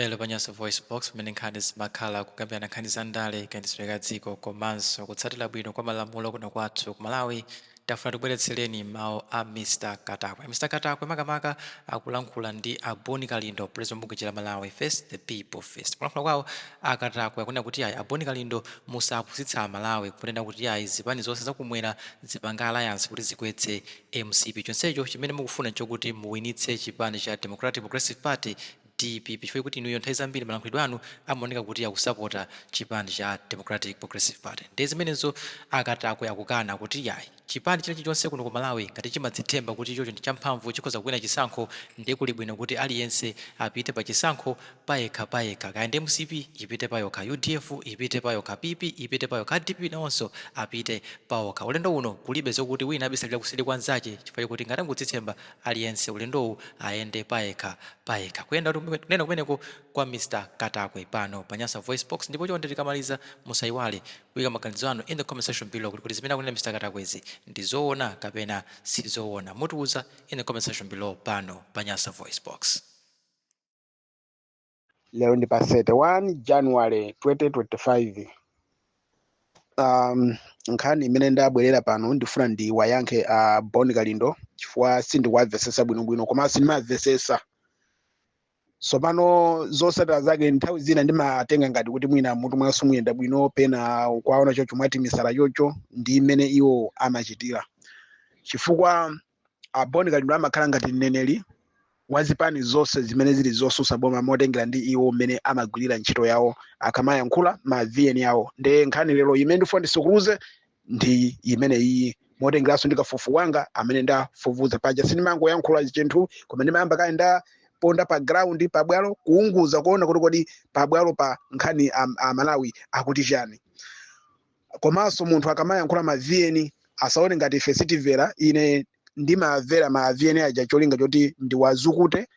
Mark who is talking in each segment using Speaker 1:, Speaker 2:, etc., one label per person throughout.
Speaker 1: Lero pa Nyasa VoiceBox, pamene nkhani zimakhala kukambirana nkhani za ndale, kayendetsedwe ka dziko komanso kutsatira bwino kwa malamulo kuno kwathu ku Malawi, tafuna tibweretsereni mawu a Mr Katakwe. Mr Katakwe makamaka akulankhula ndi a Bon Kalindo, president wa bungwe la Malawi First, the People First. Kulankhula kwawo, a Katakwe akunena kuti ayi, a Bon Kalindo, musapusitsa Amalawi kunena kuti ayi, zipani zonse zakumwera zipanga alliance kuti zigwetse MCP, chonsecho chimene mukufuna nchokuti muwinitse chipani cha Democratic Progressive Party, DPP, chifukwa kuti inuyo nthawi zambiri malankhulidwe anu amaoneka kuti akusapota chipani cha Democratic Progressive Party. Ndiye zimenezo Akatakwe akukana kuti yayi, chipani china chilichonse kuno ku Malawi ngati chimadzithemba kuti ichocho ndi champhamvu, chikhoza kuwina chisankho, ndiye kuli bwino kuti aliyense apite pa chisankho payekha payekha. Kaya ndi MCP, ipite payokha, UDF ipite payokha, PP ipite payokha, DPP nawonso apite pawokha. Ulendo uno kulibe zokuti wina abisalira kuseri kwa nzache, chifukwa chokuti ngati angodzithemba, aliyense ulendowu ayende payekha payekha. Kuyenda kunena kumeneko kwa Mr Katakwe pano pa Nyasa Voice Box. Ndipo chonde, tikamaliza, musayiwale kuyika maganizo anu in the comment section below kuti zimene akunena Mr Katakwezi ndi zoona kapena sizoona. Mutiuza in the comment section below pano pa Nyasa Voice Box.
Speaker 2: Lero ndi pa 31 January 2025. Nkhani imene ndabwerera pano, ndifuna ndiwayankhe a Bon Kalindo, chifukwa sindikuwamvesesa bwinobwino, koma sindimamvesesa. Tsopano zotsatira zake, nthawi zina ndimatenga ngati kuti mwina mutu mwawo simuyenda bwino, pena kwaona chocho mwati misala chocho ndi imene iwo amachitira, chifukwa a Bon Kalindo amakhala ngati mneneri wa zipani zonse zimene zili zosusa boma, motengera ndi iwo mmene amagwirira ntchito yawo akamayankhula ma VN yawo. Nde nkhani lero imene ndifuna ndisukuluze ndi imene iyi, motengeranso ndi kafukufuku wanga amene ndafufuza paja. Sindimangoyankhula chinthu, koma ndimayamba kaye ndaponda pa ground, pabwalo, kuunguza, kuona kuti kodi pabwalo pa nkhani Amalawi akuti chani. Komanso munthu akamayankhula ma VN, asaone ngati ife sitimvera. Ine ndimamvera ma VN aja, cholinga choti ndiwazukute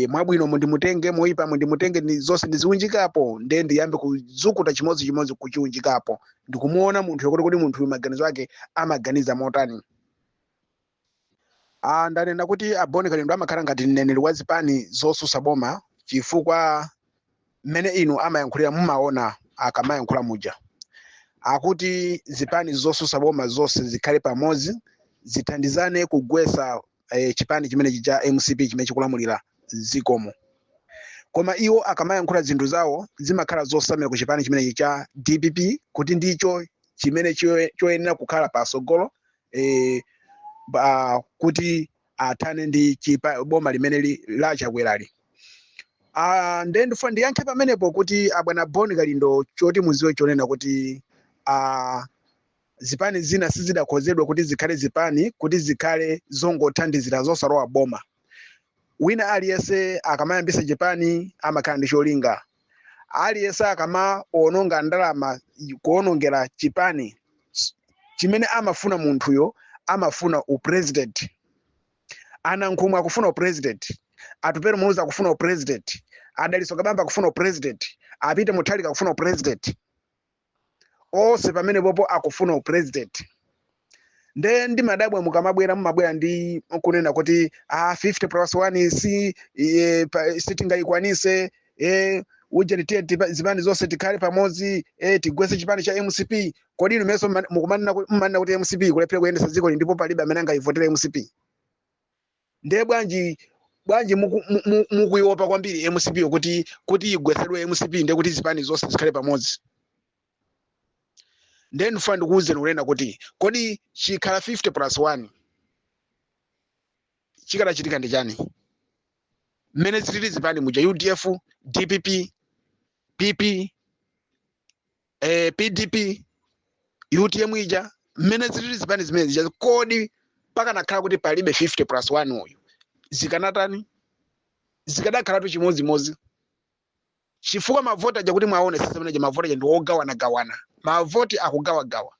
Speaker 2: mwabwino mundimutenge, moyipa mundimutenge, ndi zonse ndiziunjikapo. Nde ndiyambe kuzukuta chimodzimodzi, kuchiunjikapo, ndikumuona munthu yokuti kuti munthu uyu maganizo ake amaganiza motani. Ndanena kuti a Bon Kalindo amakhala ngati mneneri wa zipani zosusa boma, chifukwa mmene inu amayankhulira, mumaona akamayankhula muja akuti zipani zosusa boma zonse zikhale pamodzi, zithandizane kugwesa chipani chimenechi cha MCP chimene chikulamulira zikomo. Koma iwo akamayankhula zinthu zawo zimakhala zosamira ku chipani chimenechi cha DPP, kuti ndicho chimene choyenera kukhala pasogolo kuti athane ndi boma limene la Chakwerali. Nde ndifuna ndiyankhe pamenepo kuti abwana Bon Kalindo, choti muziwe chonena kuti zipani zina sizidakhozedwa kuti zikhale zipani kuti zikhale zongothandizira, zosalowa boma. Wina aliyense akamayambisa chipani amakhala ndi cholinga. Aliyense akamaononga ndalama kuonongera chipani, chimene amafuna munthuyo, amafuna upresident. Anankhumwe akufuna upresident, Atupele Muluzi akufuna upresident, Adaliso Kabambe akufuna upresident, Apite Mutharika akufuna upresident. Onse pamene popo akufuna upresident. Nde ndimadabwa mukamabwera, mumabwera ndi kunena kuti 50 plus 1 si sitingayikwanise, uje tiye zipani zonse tikhale pamodzi, tigwetse chipani cha MCP. Kodi inu menso mumanena kuti MCP kulephera kuyendetsa dziko, ndipo palibe amene angayivotere MCP, ndiye bwanji mukuiopa kwambiri MCP, kuti igwesedwe MCP, ndiye kuti zipani zonse zikhale pamodzi? Ndiye ndifuna ndikuwuzeni kunena kuti kodi chikhala 50 plus 1, chikadachitika ndi chani? Mmene zilili zipani muja, UDF, DPP, PP, PDP, UTM ija, mmene zilili zipani zimene zija, kodi pakanakhala kuti palibe 50 plus 1 uyu, zikanatani? Zikadakhalatu chimodzimodzi, chifukwa mavoti aja, kuti mwaone sizimeneja, mavoti aja ndi ogawanagawana, mavoti akugawagawa.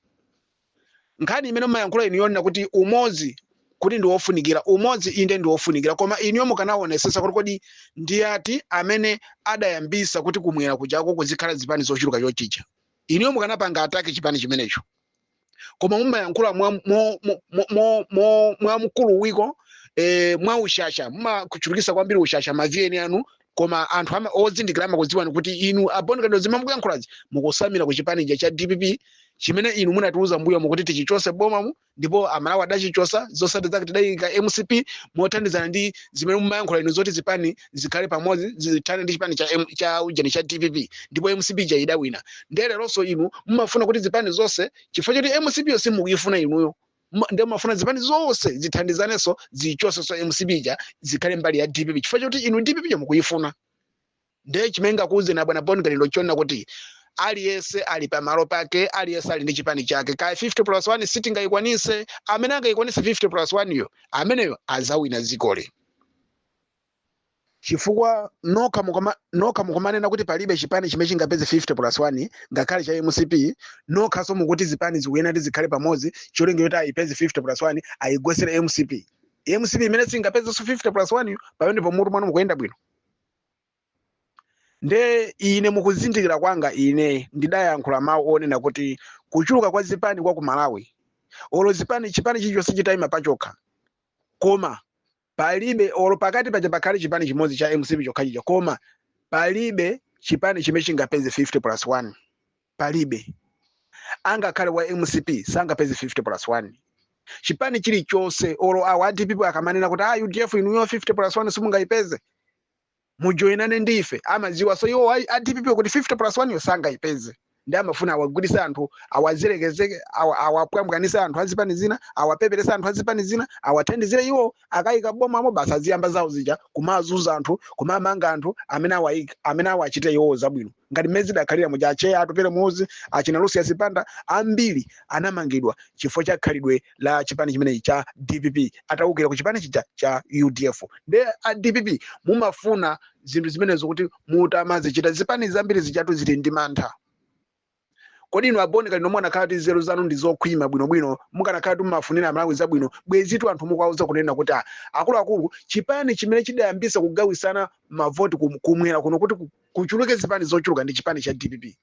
Speaker 2: Nkhani imene mumayankhula inu yonena kuti umodzi kuti ndi wofunikira, umodzi inde ndi wofunikira, koma inuyo mukanaonesesa kuti kodi ndi ati amene adayambisa kuti kumwera kujako kuzikhala zipani zochuluka chochicha, inuyo mukanapanga attack chipani chimenecho. Koma mumayankhula mwa mkulu wiko, mwa ushasha, mumakuchulukisa kwambiri ushasha ma VN anu. Koma anthu ozindikira amakudziwani kuti inu a Bon Kalindo zimene mukuyankhulazi mukusamira ku chipani cha DPP chimene inu munatiuza mbuyo mukuti tichichose bomamu, ndipo Amalawi adachichosa. Zotsatira zake tidayika MCP mothandizana ndi zimene mumayankhula inu zoti zipani zikhale pamodzi zithane ndi chipani cha ujeni cha DPP, ndipo MCP ja idawina. Ndiye leronso inu mumafuna kuti zipani zonse, chifukwa choti MCP yo simukuyifuna inuyo, ndiye mumafuna zipani zonse zithandizanenso zichosenso MCP ja, zikhale mbali ya DPP, chifukwa choti inu DPP yo mukuyifuna. Ndiye chimene ngakuwuzeni bwana Bon Kalindo chona kuti aliyense ali pamalo pake, aliyense ali ndi chipani chake. Kaya 50 plus 1 sitingayikwanise, amene angayikwanise 50 plus 1 yo, ameneyo azawina dzikoli, chifukwa nokha mukumanena kuti palibe chipani chimene chingapeze 50 plus 1 ngakhale cha MCP. Nokhaso mukuti zipani zikuyena kuti zikhale pamodzi cholinga choti ayipeze 50 plus 1, ayigwesere MCP. MCP imene singapezenso 50 plus 1 yo, pamenepo mutu mwanu mukuyenda bwino? Nde ine mukuzindikira kwanga, ine ndidayankhula mawu onena kuti kuchuluka kwa zipani kwa ku Malawi, olo zipani chipani chilichonse chitayima pachokha, koma palibe, olo pakati paja pakhale chipani chimodzi cha MCP chokhachicha, koma palibe chipani chimene chingapeze 50 plus 1. Palibe. Angakhale wa MCP sangapeze 50 plus 1. Chipani chilichonse, olo awo a DPP akamanena kuti, "Ah, UDF inuyo 50 plus 1 simungayipeze, mujoinane ndife," amadziwa so iwo a DPP kuti 50 plus 1 yo sangayipeze. Ndi amafuna awagwirise anthu, awazilekezeke, awapwambwanise anthu azipani zina, awapeperese anthu azipani zina, awathandizire iwo akayika bomamo basi, aziyamba zawo zija kumazunza anthu, kumamanga anthu amene awayika, amene awachite iwowo zabwino, ngati mmene zidakhalira muja acheya Atupele Muluzi, achina Lucius Banda, ambiri anamangidwa chifukwa cha khalidwe la chipani chimenechi cha DPP, atawukira ku chipani chija cha UDF. Nde a DPP mumafuna zinthu zimenezo kuti mutamazichita, zipani zambiri zichatu zili ndi mantha. Kodi inu a Bon Kalindo mukanakhala kuti nzeru zanu ndi zokhwima bwinobwino, mukanakhala kuti mumafunira Amalawi zabwino, bwezitu anthu mukuwauza kunena kuti, "Ah, akuluakulu, chipani chimene chidayambisa kugawisana mavoti kumwera kuno kuti kuchuluke zipani zochuluka ndi chipani cha DPP."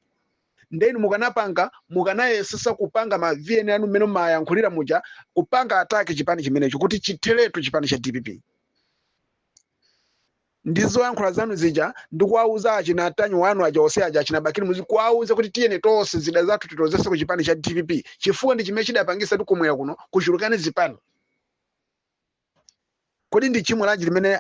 Speaker 2: Ndenu mukanapanga, mukanayesesa kupanga ma VN anu mmene mumayankhulira muja, kupanga attack chipani chimenecho kuti chitheretu chipani cha DPP ndi zoyankhula zanu zija, ndikuwauza achina atanyu wanu aja onse aja, achina Bakili Muluzi, kuwauza kuti tiyeni tonse zida zathu tilozese ku chipani cha DPP, chifukwa ndi chimene chidapangisa kuti kumwera kuno kuchulukane zipani. Kodi ndi chimwe lanji limene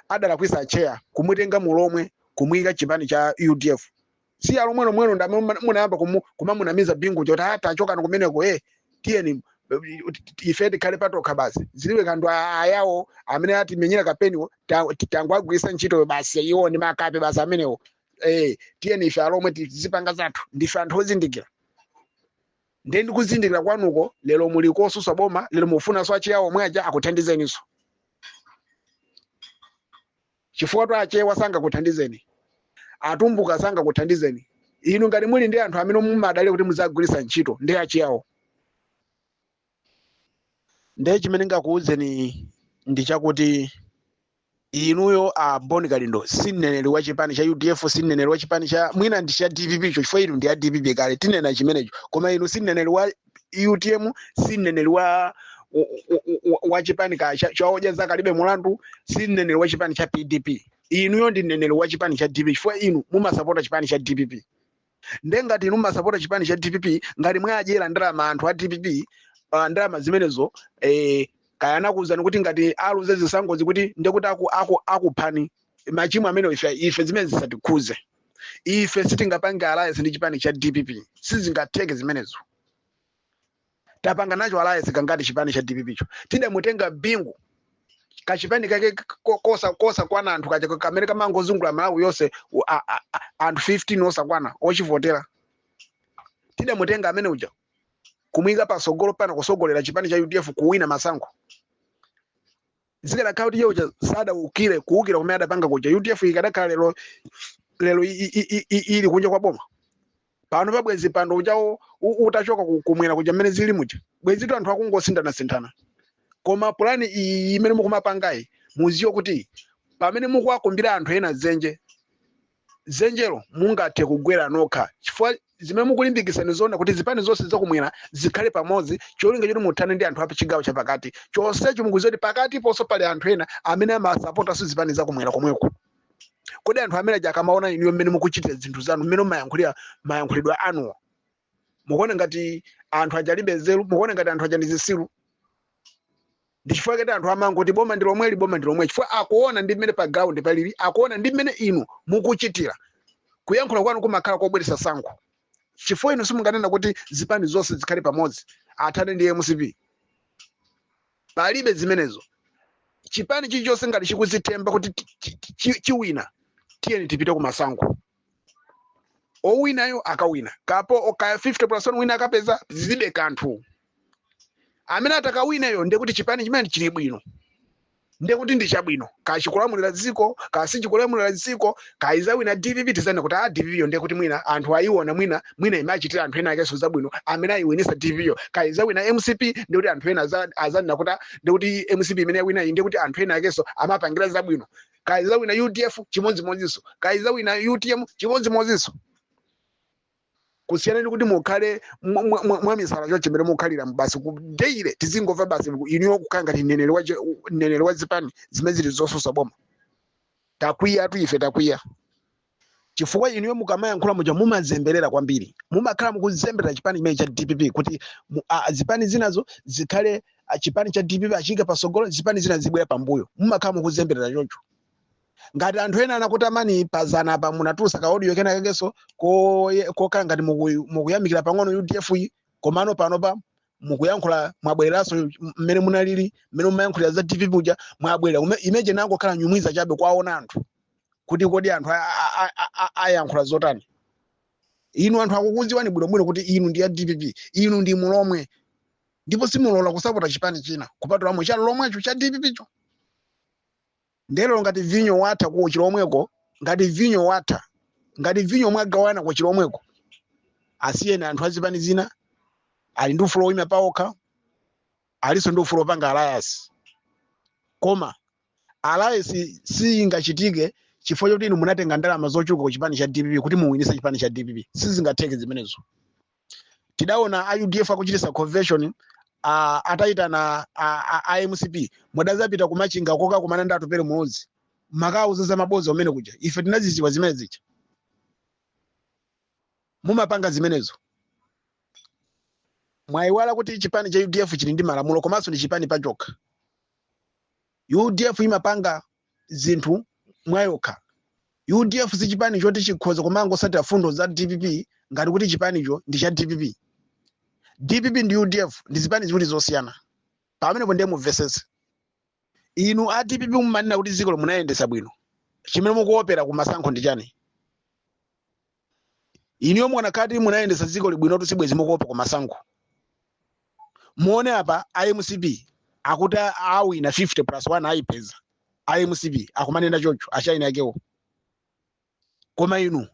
Speaker 2: adalakwisa acheya kumutenga mulomwe kumuyika chipani cha UDF? Si alomwe lomwelo ndi amene munayamba kumamunamiza Bingu choti atachokani kumeneko, tiyeni ife tikhale patokha basi, zilibe kanthu, ayawo amene atimenyera kapeniwo tangwagwirisa ntchito basi, iwo ndi makape basi amenewo, tiyeni ife alomwe tizipanga zathu, ndife anthu ozindikira. Ndiye ndikuzindikira kwanuko, lero muli kosusa boma, lero mufunanso acheyawo omwe aja akuthandizeninso, chifukwa to achewa sangakuthandizeni, Atumbuka sangakuthandizeni. Inu ngati muli ndi anthu amene mumadalira kuti muzagwiritsa ntchito, ndi acheyawo. Ndiye chimene ngakuwuzeni ndi chakuti inuyo a Bon Kalindo si mneneri wa chipani cha UDF, si mneneri wa chipani cha mwina ndi cha DPP cho, chifukwa inu ndi a DPP kale, tinena chimenecho. Koma inu si mneneri wa UTM, si mneneri wa chipani ka cha Odya Zake Alibe Mulandu, si mneneri wa chipani cha PDP. Inuyo ndi mneneri wa chipani cha DPP, chifukwa inu mumasapota chipani cha DPP. Nde ngati inu mumasapota chipani cha DPP, ngati mwadyera ndalama anthu a DPP, ndalama zimenezo, kaya anakuwuzani kuti ngati aluze zisankhozi kuti ndekuti akuphani, machimo amene ife zimene zisatikhuze. Ife sitingapange alliance ndi chipani cha DPP, sizingatheke zimenezo. Tapanga nacho alliance kangati chipani cha DPP cho? Tidamutenga Bingu, kachipani kake kosa kwana anthu kaja kamene kamangozungula Malawi yonse, anthu 15 osakwana ochivotera. Tidamutenga amene uja kumuyika pasogolo pana kusogolera chipani cha UDF kuwina masankho. Zikanakhala kuti iye uja sadaukire, kuwukira kumene adapanga kuja, UDF ikadakhala lero ili kunja kwa boma pano pabwezi pando ujawo utachoka kumwera kuja mmene zili muja, bwezitu anthu akungosinthanasinthana. Koma pulani iyi imene mukumapangayi, muziwe kuti pamene mukuwakumbira anthu ena dzenje. Dzenjelo mungathe kugwera nokha, chifukwa zimene mukulimbikitsa ndi zoona kuti zipani zonse zakumwera zikhale pamodzi, cholinga choti muthane ndi anthu a chigawo chapakati. Chonsecho mukudziwa kuti pakati ponso pali anthu ena amene amasapotanso zipani zakumwera komweko. Kodi anthu amene aja akamaona inuyo mmene mukuchitira zinthu zanu, mmene mumayankhulira mayankhulidwe anuwo, mukuona ngati anthu aja alibe nzeru? Mukuona ngati anthu aja ndi zisilu? Ndi chifukwa chake anthu amangoti boma ndi lomweli, boma ndi lomweli, chifukwa akuona ndi mmene pa ground palili, akuona ndi mmene inu mukuchitira. Kuyankhula kwanu kumakhala kobweretsa tsankho, chifukwa inu simunganena kuti zipani zonse zikhale pamodzi athane ndi MCP. Palibe zimenezo. Chipani chilichonse ngati chikudzithemba kuti chiwina, tiyeni tipite ku masankho, owinayo akawina kapo kaya 50 plus 1 wina akapeza, zilibe kanthu. Amene atakawinayo ndiye kuti chipani chimene chili bwino, ndiye kuti ndi chabwino, kaya chikulamulira dziko, kaya sichikulamulira dziko. Kaya izawina DPP, tizanena kuti a DPP yo ndiye kuti mwina anthu ayiona, mwina imachitira anthu ena akenso zabwino amene ayiwinisa DPP yo. Kaya izawina MCP, ndiye kuti anthu ena azanena kuti ndiye kuti MCP imene yawina iyi, ndiye kuti anthu ena akenso amapangira zabwino. Kaya izawina UDF, chimodzimodzinso. Kaya izawina UTM, chimodzimodzinso. Kusiyana ndi kuti mukhale mwamisala choncho chimene mukhalira basi ku daily tizingomva basi inuyo kukhala ngati mneneri wa zipani zimene zili zosusa boma. Takwiya tu ife, takwiya chifukwa inuyo mukamayankhula muja mumazemberera kwambiri, mumakhala mukuzemberera chipani chimene cha DPP kuti zipani zinazo zikhale chipani cha DPP achiyike pasogolo, zipani zina zibwera pambuyo. Mumakhala mukuzemberera choncho ngati anthu ena anakutamani pazana apa, munatulusa ka audio kena kakenso kokhala ngati mukuyamikira pang'ono UDF iyi, komano panopa mukuyankhula mwabwereranso mmene munalili, mmene mumayankhulira za DPP uja mwabwerera. Imeje nangokhala nyumwiza chabe kwaona anthu kuti kodi anthu ayankhula zotani. Inu anthu akukudziwani bwinobwino kuti inu ndi ya DPP, inu ndi mulomwe, ndipo simulola kusapota chipani china kupatulamo cha lomwecho cha DPP cho. Ndelo ngati vinyo watha ku chilomweko, ngati vinyo watha, ngati vinyo mwagawana ku chilomweko, asiyeni anthu azipani zina. Ali ndi ufulu woyima paokha, alinso ndi ufulu wopanga alliance, koma alliance singachitike chifukwa choti inu munatenga ndalama zochuluka ku chipani cha DPP kuti muwinise chipani cha DPP. Sizingatheke zimenezo. Tidaona a UDF akuchitisa convention, atayitana a MCP, mudazapita kumachinga koka kumana ndi Atupele Muluzi, makauza za mabodza umene kuja. Ife tinaziziwa zimene zija mumapanga zimenezo. Mwayiwala kuti chipani cha UDF chili ndi malamulo, komanso ndi chipani pachokha. UDF imapanga zinthu mwayokha. UDF si chipani choti chikhoza kumangosatira fundo za DPP ngati kuti chipanicho ndi cha DPP. DPP ndi UDF ndi zipani ziwiri zosiyana. Pamenepo ndiye mumvesese. Inu a DPP mumanena kuti dziko munayendesa bwino, chimene mukuopera kumasankho ndi chani? Inuyo mukanakhala munayendesa dziko libwinotu, sibwezi mukuopa kumasankho. Muone apa a MCP akuti awina 50 plus 1 ayipeza. A MCP akumanena choncho, achaina akewo. Koma inu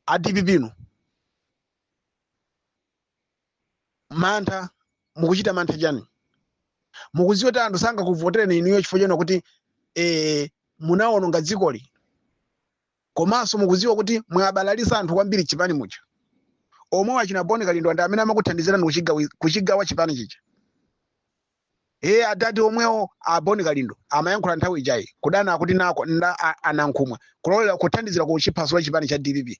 Speaker 2: a DPP inu mantha, mukuchita mantha chani? Mukudziwa kuti anthu sangakuvotereni inuyo chifukwa chona kuti munawononga dzikoli, komanso mukudziwa kuti mwabalalisa anthu kwambiri chipani muja. Omwe wachina Boni Kalindo ndi amene amakuthandizirani kuchigawa chipani chija. E adati omwewo a Boni Kalindo amayankhula nthawi ijayi kudana akuti nako nda anankhumwa kulolera kuthandizira kuchiphasula chipani cha DPP.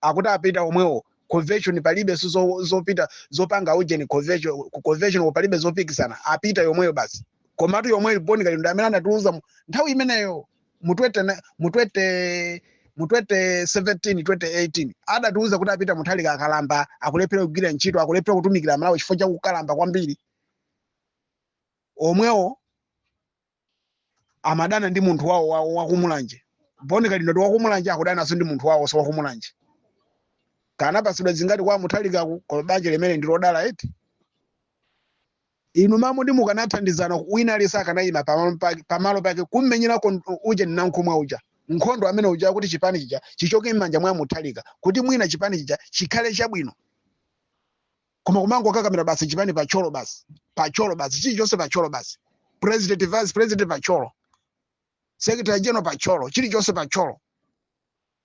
Speaker 2: Akuti apita omwewo convention, palibe zopita zopanga ujeni convention, ku convention palibe zopikisana, apita yomweyo basi. Komatu yomweyo Boni Kalindo amene anatiuza nthawi imeneyo mu 20 mu 20 mu 2017, 2018, adatiuza kuti apita Mutharika akalamba, akulephera kugwira ntchito, akulephera kutumikira Malawi chifukwa chakukalamba kwambiri. Omwewo amadana ndi munthu wawo wakumulanje. Boni Kalindo ndi wakumulanje, akudananso ndi munthu wawo so wakumulanje. Kana pasidwa zingati kwa Mutharikaku, koma banja limene ndi lodala eti. Inu mamu ndi mukanathandizana, wina aliyense akanayima pamalo pake kummenyerako uja nankhumwa uja nkhondo amene uja kuti chipani chija chichoke m'manja mwa Mutharika, kuti mwina chipani chija chikhale chabwino. Koma kumangokakamira basi chipani pacholo basi, pacholo basi, chilichonse pacholo basi, president, vice president pacholo, secretary general pacholo, chilichonse pacholo.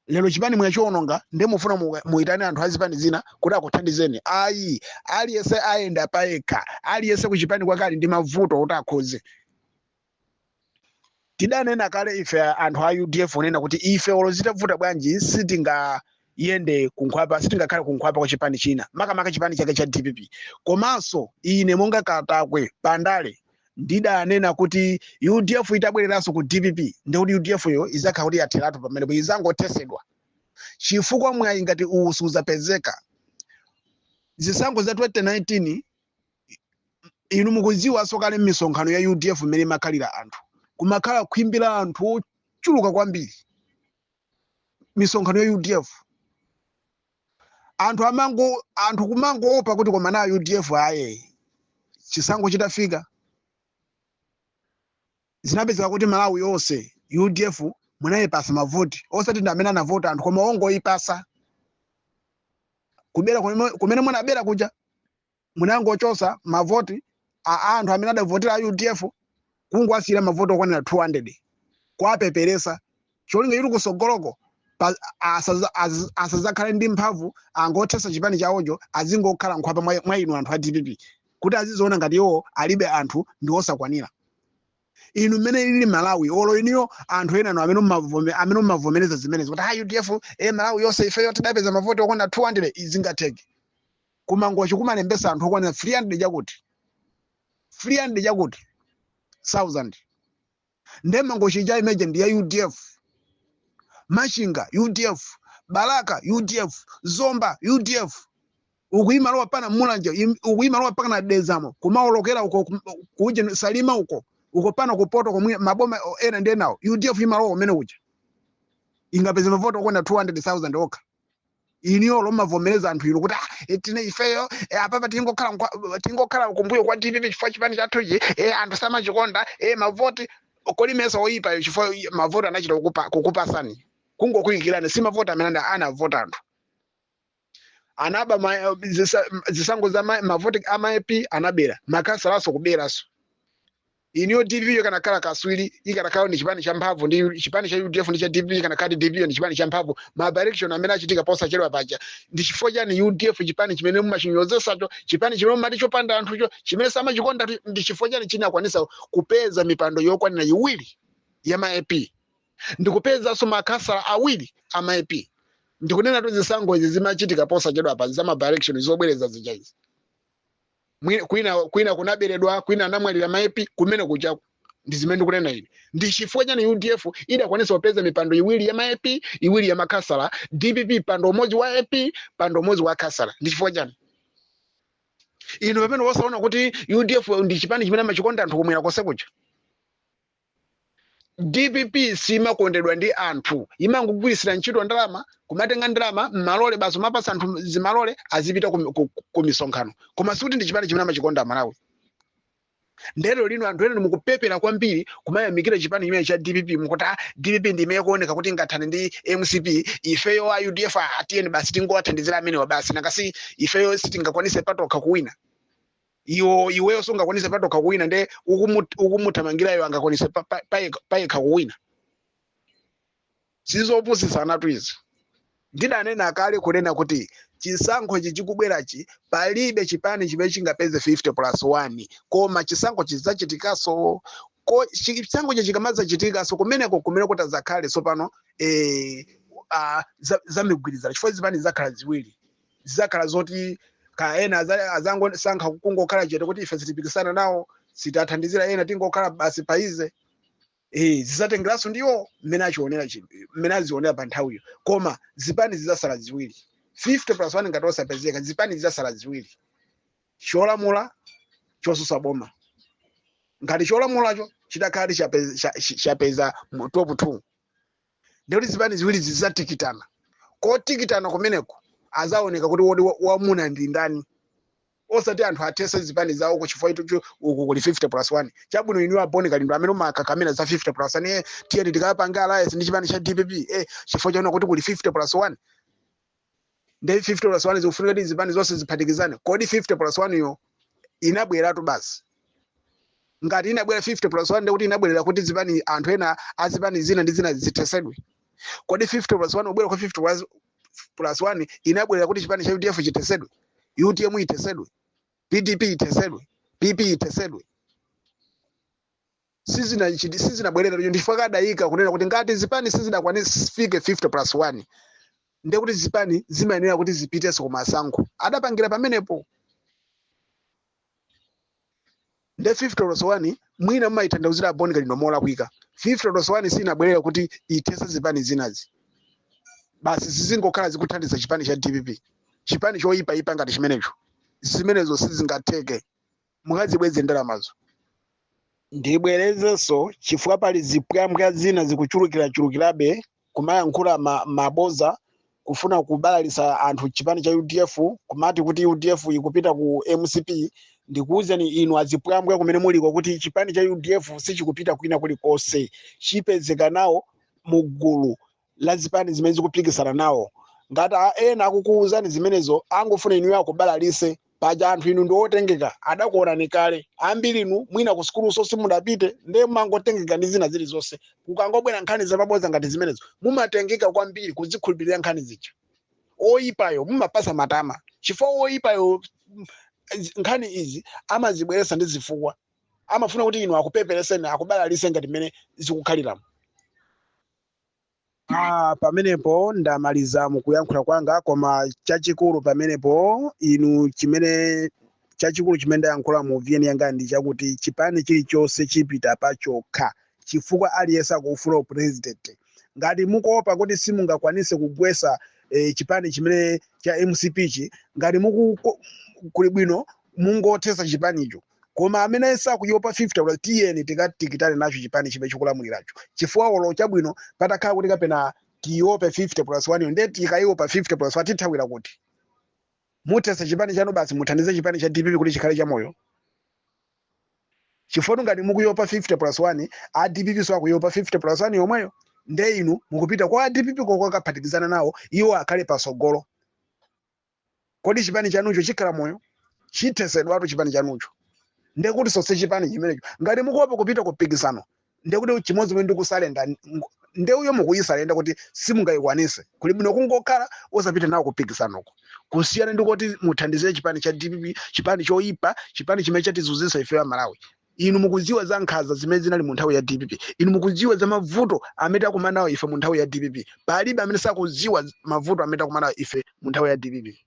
Speaker 2: Lero chipani mwachiwononga, ndiye mufuna muitane anthu azipani zina kuti akuthandizeni. Ayi, aliyense ayenda payekha. Aliyense kuchipani kwake ali ndi mavuto kuti akhoze. Tidanena kale ife anthu a UDF onena kuti ife olo zitavuta bwanji sitingayende kunkhwapa, sitingakhale kunkhwapa kwa chipani china, makamaka chipani chake cha DPP. Komanso ine monga Katakwe pandale ndidanena kuti UDF itabwereranso ku DPP, ndikuti UDF yo izakhala kuti yatheratu pamenepo, izangothesedwa, chifukwa mwayi ngati uwu suzapezeka. Zisankho za 2019, inu mukudziwanso kale m'misonkhano ya UDF mmene imakhalira anthu, kumakhala khwimbi la anthu ochuluka kwambiri. Misonkhano ya UDF anthu amango, anthu kumangoopa kuti koma na UDF aye. Chisankho chitafika, zinapezeka kuti Malawi yonse UDF munayipasa mavoti, osati ndi amene anavota anthu, koma ongoyipasa kubera kumene munabera kuja, munangochosa mavoti a anthu amene adavotera a UDF, kungowasiyira mavoti okwanira 200, kwapeperesa cholinga chiti kusogoloko asazakhale ndi mphamvu, angothesa chipani chawocho, azingokhala nkhwapa mwa inu anthu a DPP, kuti aziziona ngati iwo alibe anthu, ndi osakwanira. Inu mmene ilili Malawi, olo iniyo anthu ena amene mumavomereza zimenezi kuti ha UDF Malawi yonse ifeyo tidapeza mavoti okwana 200, izingatheke kumangochi kumalembesa anthu okwana 300 chakuti 300 chakuti 1000? Nde Mangochi cha imeje ndi ya UDF, Machinga UDF, Balaka UDF, Zomba UDF, ukuyimalowa pana Mulanje, ukuyimalowa paka na Dezamo, kumaolokera uko kuje Salima uko, uko pano kupoto komwe maboma ena ndi enawo, UDF imalowa umene uja, ingapeze mavoti okwana 200,000 okha? Iniyo lomavomereza anthu inu kuti ah, tine ifeyo apapa tingokhala kumbuyo kwa DPP chifukwa chipani chathuchi anthu samachikonda, mavoti kolimesa oyipayo, chifukwa mavoti anachita kukupasani, kungokuyikirani, si mavoti amene anavota anthu. Anaba zisankho za mavoti ama MP anabera, makhansalaso kuberaso. Iniyo DPP ikanakhala kaswiri, ikanakhala ndi chipani cha mphamvu, ndi chipani cha UDF ndi cha DPP, ikanakhala DPP ndi chipani cha mphamvu, ma election amene achitika posachedwa paja, ndi chifukwa chani UDF, chipani chimene mumachinyozesacho, chipani chimene mumati chopanda anthucho, chimene samachikonda, ndi chifukwa chani chinakwanisa kupeza mipando yokwanira iwiri ya ma MP ndikupezanso makhansala awiri a ma MP? Ndikunena tu zisankho izi zimachitika posachedwa pa za ma election zobwereza zija izi. Kwina kunaberedwa, kwina anamwalira ma MP kumene kuchako. Ndi zimene ndikunena ine. Ndi chifukwa chani UDF idakwanisa kupeza mipando iwiri ya ma MP, iwiri ya makhansala, DPP pando umodzi wa MP, pando umodzi wa khansala? Ndi chifukwa chani inu pamene wasaona kuti UDF ndi chipani chimene amachikonda anthu kumwera konse kuja? DPP simakondedwa ndi anthu, imangogwirisira ntchito ndalama, kumatenga ndalama mmalole basi, umapasa anthu zimalole azipita ku misonkhano, koma sikuti ndi chipani chimene amachikonda Malawi. Ndero lino anthu ena mukupepera kwambiri kumayamikira chipani chimene cha DPP, mukuti ah, DPP ndi imene kuoneka kuti ingathane ndi MCP, ifeyo a UDF atiyeni basi tingowathandizira amenewa basi, nakasi ifeyo sitingakwanise patokha kuwina. Iwo iweyo sungakwanise patokha kuwina, nde ukumuthamangirayo angakwanise payekha kuwina? Sizopusisana tu izi. Ndidanena kale kunena kuti chisankho ichi chikubwerachi palibe chipani chimene chingapeze 50 plus 1, koma chisankho chidzachitikaso. Chisankho ichi chikamadzachitika kumeneko, kumene kuti azakhale tsopano za migwirizano, chifukwa zipani zidzakhala ziwiri, zidzakhala zoti ka ena azangosankha kungokhala chete kuti ife sitipikisana nawo, sitathandizira ena, tingokhala basi paize. Zidzatengeranso ndiwo mmene achionera, mmene azionera pa nthawiyo, koma zipani zidzasala ziwiri. 50 plus 1 ngati osapezeka, zipani zidzasala ziwiri, cholamula, chosusa boma. Ngati cholamulacho chidakhala chapeza mu top 2, ndikuti zipani ziwiri zidzatikitana. Kotikitana kumeneko azaoneka kuti wodi wamuna ndi ndani, osati anthu athese zipani zawo kuchifukwa icho uku kuli 50 plus 1. Chabwino, inu aboni Kalindo amene umakakamira za 50 plus 1, tiyeni tikapanga alliance ndi chipani cha DPP, chifukwa chaona kuti kuli 50 plus 1, ndi 50 plus 1 zikufunika kuti zipani zonse ziphatikizane. Kodi 50 plus 1 yo inabweratu basi? Ngati inabwera 50 plus 1, ndikuti inabwerera kuti zipani, anthu ena azipani zina ndi zina zithesedwe. Kodi 50 plus 1, ubwera kwa 50 plus 1 inabwerera kuti chipani cha UDF chitesedwe, UTM itesedwe, PDP itesedwe, PP itesedwe? Sizinabwerera. Ndifika kadayika kunena kuti ngati zipani sizinakwanifike 50 plus 1, ndiye kuti zipani zimayenera kuti zipitenso kumasankho. Adapangira pamenepo. Nde 50 plus 1 mwina mumayitanthauzira Boni Kalindo molakwika. 50 plus 1 sinabwerera kuti ithese zipani zinazi, basi zizingokhala zikuthandiza chipani cha DPP, chipani choyipayipa ngati chimenecho. Zimenezo sizingatheke, mukazibweze ndalamazo. Ndibwerezenso, chifukwa pali zipwambwa zina zikuchulukirachulukirabe kumayankhula maboza kufuna kubalalisa anthu chipani cha UDF, kumati kuti UDF ikupita ku MCP. Ndikuwuzeni inu azipwambwa kumene muliko kuti chipani cha UDF sichikupita kwina kulikonse, chipezeka nawo mugulu la zipani zimene zikupikisana nawo. Ngati ena akukuwuzani zimenezo, angofuna inuyo akubalalise. Paja anthu inu ndi otengeka, adakuonani kale. Ambiri inu mwina ku sukuluso simudapite, ndiye mumangotengeka ndi zina zilizonse. Kukangobwera nkhani zamabodza ngati zimenezo, mumatengeka kwambiri kuzikhulupirira nkhani zija. Oyipayo mumapasa matama, chifukwa oyipayo nkhani izi amazibweretsa ndi zifukwa, amafuna kuti inu akupepereseni, akubalalise ngati mmene zikukhaliramo. Pamenepo ndamaliza mukuyankhula kwanga, koma chachikulu pamenepo inu, chimene chachikulu chimene ndayankhula mu VN yanga ndi chakuti chipani chilichonse chipita pachokha, chifukwa aliyense akufuna upresident. Ngati mukuopa kuti simungakwanise kugwesa chipani chimene cha MCP chi, ngati muku kuli bwino mungothesa chipanicho. Koma amene sakuyopa 50 kuti tiyeni tikatikitane nacho chipani chimene chikulamuliracho, chifukwa olo chabwino patakhala kuti kapena tiyope 50 plus 1, nde tikayopa 50 plus 1 tithawira kuti muthesa chipani chanu basi, muthandize chipani cha DPP kuti chikhale chamoyo. Chifukwa ngati mukuyopa 50 plus 1, a DPP so akuyopa 50 plus 1 yomweyo, nde inu mukupita kwa DPP koko akaphatikizana nawo, iwo akhale pasogolo. Kodi chipani chanucho chikhala moyo? Chithesedwatu chipani chanucho. Ndekuti sonse chipani chimenecho, ngati mukuopa kupita kupikisano, ndekuti chimodzi ndi kusalenda, ndeuyo mukuyisalenda kuti simungayikwanise. Kuli bwino kungokhala osapita nawo kupikisanoko, kusiyana ndi kuti muthandizire chipani cha DPP, chipani choyipa, chipani chimene chatizunzitsa ife a Malawi. Inu mukudziwa za nkhanza zimene zinali mu nthawi ya DPP. Inu mukudziwa za mavuto amene takumana nawo ife mu nthawi ya DPP. Palibe amene sakudziwa mavuto amene takumana nawo ife mu nthawi ya DPP.